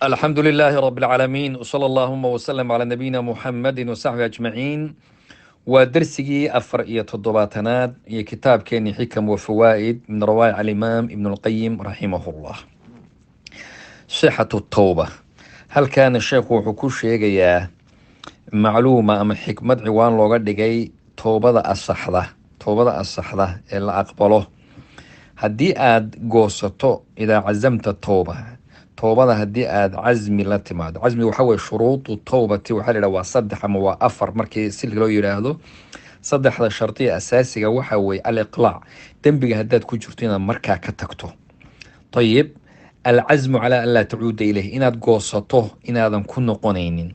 الحمد لله رب العالمين، وصلى اللهم وسلم على نبينا محمد وصحبه أجمعين. Waa dersigii 74aad iyo kitaabkeeni Xikam wa Fawaa'id min rawaa'ic alimaam Ibn Lqayim raximahullah, sixatu towba. Halkaana sheekhu wuxuu ku sheegayaa macluuma ama xikmad ciwaan looga dhigay toobada asaxda, toobada asaxda ee la aqbalo haddii aada goosato. Idaa cazamta towba, toobada haddii aada casmi la timaado. Casmi waxa weye shuruudu towbati, waxaa la yidhaha waa saddex ama waa afar. Markii si loo yidhaahdo, saddexda shardiya asaasiga waxa weeye aliqlaac, dembiga haddaad ku jirto inaad markaa ka tagto. Ayib, alcasmu calaa an laa tacuuda ileyh, inaad goosato inaadan ku noqonaynin,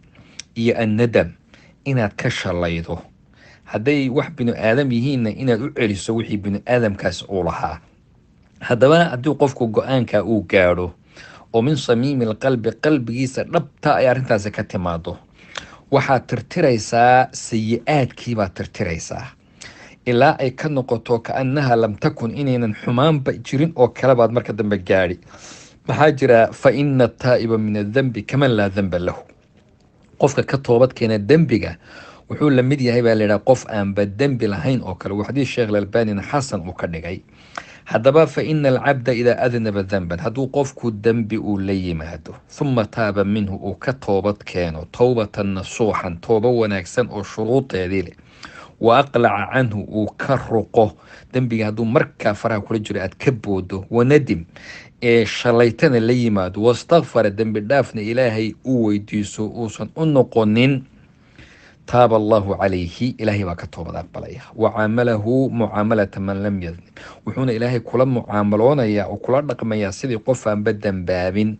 iyo annadam, inaad ka shalaydo. Hadday wax binu aadam yihiinna, inaad u celiso wixii binu aadamkaas uu lahaa. Haddaba haddii qofku go-aanka uu gaadho oo min samiimi alqalbi, qalbigiisa dhabta ay arrintaasi ka timaado, waxaad tirtiraysaa sayi-aadkiibaad tirtiraysaa ilaa ay ka noqoto kaannaha lam takun, inaynan xumaanba jirin oo kale baad marka dambe gaadhi. Maxaa jira? Fa ina ataa'iba min adembi kaman laa demba lahu. Qofka ka toobad keena dembiga wuxuu la mid yahay, baa layidhaha, qof aanba dembi lahayn oo kale. Waa xadiis Sheekh Albanina xasan uu ka dhigay. Haddaba fa ina alcabda idaa adnaba denban, hadduu qofku dembi uu la yimaado, huma taaba minhu, uu ka toobad keeno, towbatan nasuuxan, toobo wanaagsan oo shuruudeedii leh, wa aqlaca canhu, uu ka ruqo dembiga hadduu markaa faraha kula jiro aad ka boodo, wanadim, ee shalaytana la yimaado, wastakfara, dembi dhaafna Ilaahay uu weydiiso, uusan u noqonin, taaba Allahu calayhi, Ilaahay baa ka toobad aqbalaya. Wa caamalahu mucaamalata man lam yadnib, wuxuuna Ilaahay kula mucaamaloonayaa oo kula dhaqmayaa sidii qof aanba dembaabin.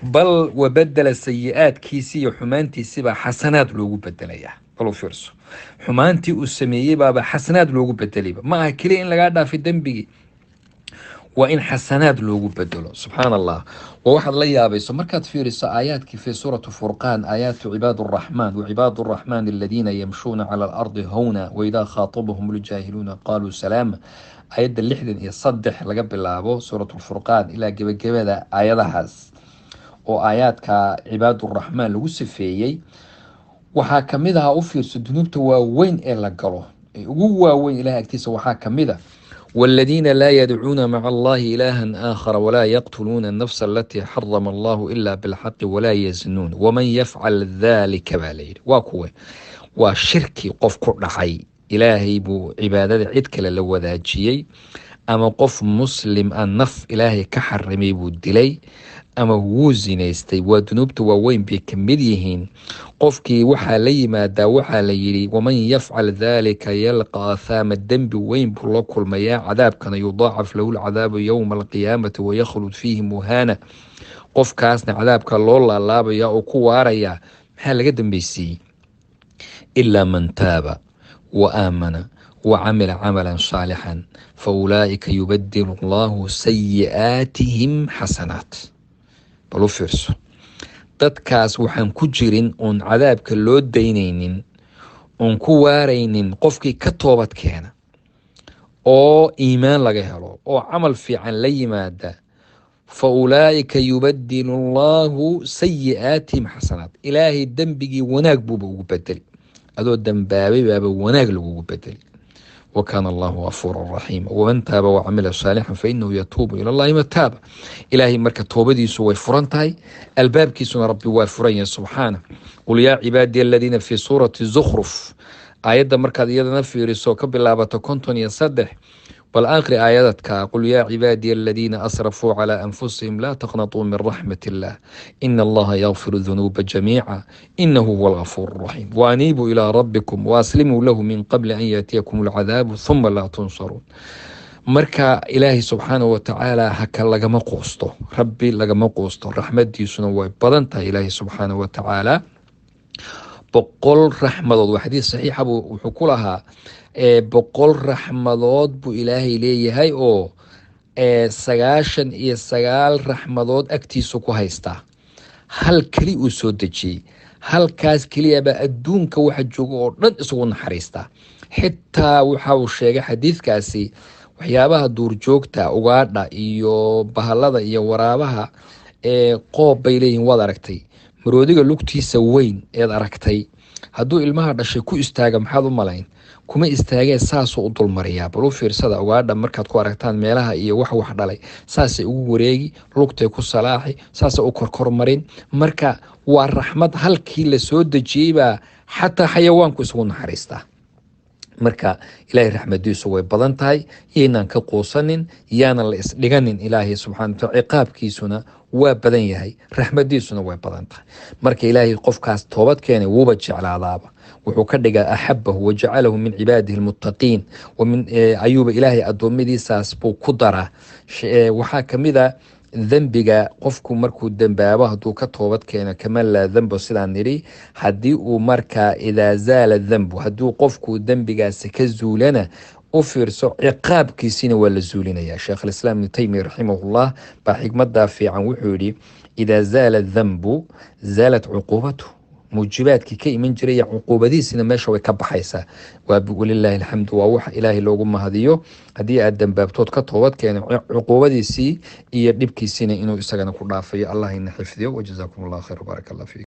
Bal wabedela sayi-aadkiisii iyo xumaantiisibaa xasanaad loogu bedelayaa. Bal u fiirso, xumaantii uu sameeyey baaba xasanaad loogu bedelayba. Ma aha keliya in lagaa dhaafay dembigii, waa in xasanaad loogu bedelo. Subxaan Allah, waa waxaad la yaabayso markaad fiiriso aayaadkii fi suurati Furqaan, aayaatu cibaad araxmaan: wacibaadu araxmaan aladiina yamshuuna cala alardi hawna waidaa khaatabahum ljaahiluuna qaaluu salaama. Aayadda 63 laga bilaabo suurat lfurqaan ilaa gebagabada aayadahaas oo aayaadka cibaaduraxmaan lagu sifeeyey waxaa kamid ahaa, u fiirso, dunuubta waaweyn ee la galo ee ugu waaweyn Ilahay agtiisa waxaa kamid a والذين لا يدعون مع الله إلها آخر ولا يقتلون النفس التي حرم الله إلا بالحق ولا يزنون ومن يفعل ذلك، baa layidhi. Waa kuwe? Waa shirki qof ku dhacay, Ilaahay buu cibaadada cid kale la wadaajiyey, ama qof muslim ah naf Ilaahay ka xarimay buu dilay, ama wuu zinaystay. Waa dunuubta waaweyn bay kamid yihiin. Qofkii waxaa la yimaadaa, waxaa la yidhi: waman yafcal dhalika yalqa athaama, dembi weyn buu la kulmayaa, cadaabkana yudaacaf lahu lcadaabu yowma alqiyaamati wayakhlud fiihi muhaana. Qofkaasna cadaabka loo laalaabaya oo ku waaraya. Maxaa laga dambeysiiyey? Ilaa man taaba wa aamana wa camila camalan saalixan fa ulaa'ika yubadilu allahu sayi'aatihim xasanaat. Bal u fiirso, dadkaas waxaan ku jirin oon cadaabka loo daynaynin oon ku waaraynin qofkii ka toobad keena oo iimaan laga helo oo camal fiican la yimaada. Fa ulaa'ika yubadilu allahu sayi'aatihim xasanaat. Ilaahay dembigii wanaag buuba ugu bedeli. Adoo dembaabay baaba wanaag lagugu bedeli. Wa kaana Allahu gafuura raxiima. Waman taaba wacamila saalixan fainahu yatuubu ila Allahi mataaba. Ilaahay marka toobadiisu way furan tahay, albaabkiisuna Rabbi waa furan yahay subxaana. Qul yaa cibaadiya aladiina, fi suurati Zukhruf aayadda markaad iyadana fiiriso ka bilaabato 53, bal aqri aayadadka: qul yaa cibaadiya aladiina asrafuu calaa anfusihim laa taqnatuu min raxmat illah ina Allaha yakfiru dunuuba jamiica inahu huwa algafuur raxiim waaniibuu ilaa rabbikum waaslimuu lahu min qabli an yaatiyakum alcadaabu huma laa tunsaruun. Marka Ilaahay subxaanahu watacaala haka lagama quusto, Rabbi lagama quusto, raxmadiisuna way badan tahay. Ilaahay subxaanahu watacaala 100 raxmadood, waa xadiis saxiixa, buu wuxuu ku lahaa 100 raxmadood buu Ilaahay leeyahay oo 99 raxmadood agtiisu ku haystaa, hal keli uu soo dejiyey. Halkaas keliyabaa adduunka waxa jooga oo dhan isugu naxariistaa. Xitaa waxa uu sheegay xadiidkaasi waxyaabaha duurjoogta, ugaadha iyo bahalada iyo waraabaha. Qoob bay leeyihiin, waad aragtay maroodiga lugtiisa weyn eed aragtay, hadduu ilmaha dhashay ku istaaga, maxaad u malayn? Kuma istaagee, saasuu u dulmariyaa. Bal u fiirsada ugaadha markaad ku aragtaan meelaha iyo wax dhalay, saasay ugu wareegi, lugtay ku salaaxi, saasay u korkormarin. Marka waa raxmad halkii la soo dejiyey baa xataa xayawaanku isugu naxariistaa. Marka Ilaahay raxmadiisu way badan tahay, yaynaan ka quusanin, yaanan la isdhiganin. Ilaahay subxana wataala ciqaabkiisuna waa badan yahay, raxmadiisuna way badan tahay. Marka Ilaahay qofkaas toobad keenay wuuba jeclaadaaba, wuxuu ka dhigaa axabahu wajacalahu min cibaadihi almuttaqiin wamin ayuuba Ilaahay addoommadiisaas buu ku daraa. Waxaa kamid a dembiga, qofku markuu dembaabo hadduu ka toobad keeno, kaman laa dembo, sidaan nidhi, haddii uu markaa idaa zaala dembu, hadduu qofku dembigaasi ka zuulana, u fiirso, ciqaabkiisina waa la zuulinaya. Sheekh Alislaam Ibnu Taymiya raximahullah baa xikmadaa fiican wuxuu yihi: idaa zaala dembu zaalat cuquubatu, muujibaadkii ka iman jiray iyo cuquubadiisina meesha way ka baxaysaa. Walilaahi alxamdu, waa wax Ilaahay loogu mahadiyo haddii aad dambaabtood ka toobad keeno, cuquubadiisii iyo dhibkiisiina inuu isagana ku dhaafayo. Allah ina xifdiyo. Wajazaakum Allah khayr, baarak Allah fiik.